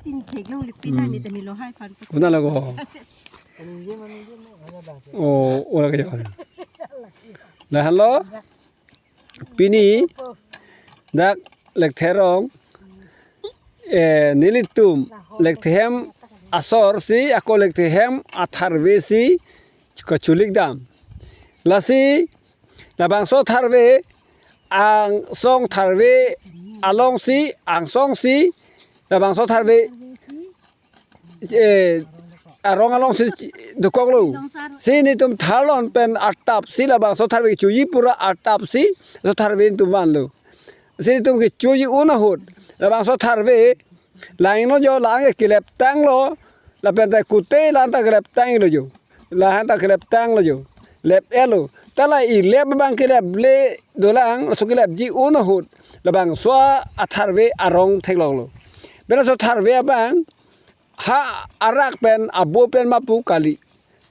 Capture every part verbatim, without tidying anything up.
Tin theklong le pin Hmm. ani tani lo hai pan. Una lago. O, ora kayo. Lahenlo. Pini dak Lekthe arong, eh, nelitum Lekthe hem asor si, ako Lekthe hem atharve si kachulik dam. Lasi labangso tharve, angsong tharve along si, angsong si labangso tharve, eh, arong along si dokoklo. Si netum tharlon pen atap si labangso tharve chuji pura atap si, so tharve netum vanlo. Si netum kechuji un ahut labangso tharve langno jo, lang ke kelep tanglo, lapen ta kute lang ta kelep tanglo jo. Lahan ta kelep tanglo jo. Lep-etlo. Ta la ilep abang kelep le dolang, laso kelepji un ahut labangso atharve arong theklonglo. Pen laso tharve abang ha arak pen abo pen ma pu kali.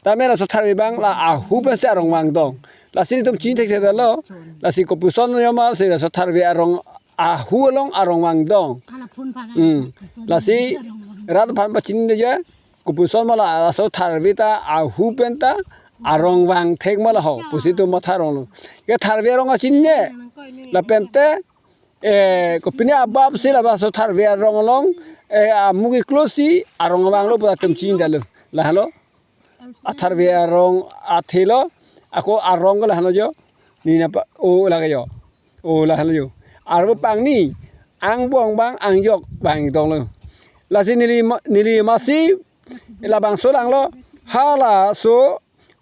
Tame laso tharve abang la ahu pensi arong vangdong. Lasi netum chini thekthedetlo. Lasi kopuson yoma si laso tharve arong ahu along arong vangdong. Hala phone phan Hmm. Lasi rat aphan pachini deja. Kopuson ma la laso tharve ta ahu pen ta arong vangthek ma la ho. Pusi netum matha ronglo. Ke tharve arong achinine. Lapen te, eh, kopine abap si labangso tharve arong along, eh, amu keklo si arong vanglo pu atum chinidetlo. Lahenlo. Atharve arong athelo. Ako arong ke lahenlo jo. Nina pa, o lake jo. O lahenlo jo. Arvo pangni angbong abang angjok vangdonglo. Lasi neli ma-, neli masi labangso langlo. Halaso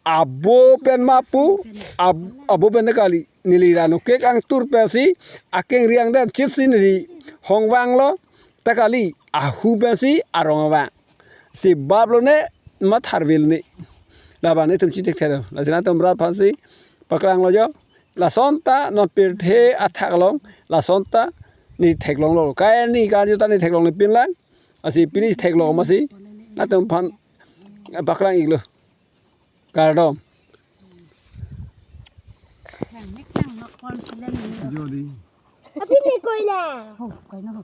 abo pen ma pu, ab-, abo pen ta kali. Neli ranu kek angtur pensi akeng riang den chit si neli hong vanglo. Ta kali ahu pensi arong vang. Si bap lone ma tharve lone. Labang netum chini thekthedetlo. Lasi netum rat aphansi paklanglo jo. Lason ta non pirthe athak along, lason ta ne theklonglo. Kai ne kan jo ta ne theklongle pinlang. Lasi pini theklong masi netum aphan paklang-iklo. Kardom. Nang mek nang nok pon silen ni. Jo di. Aphi ne koila. Ho, koina ho.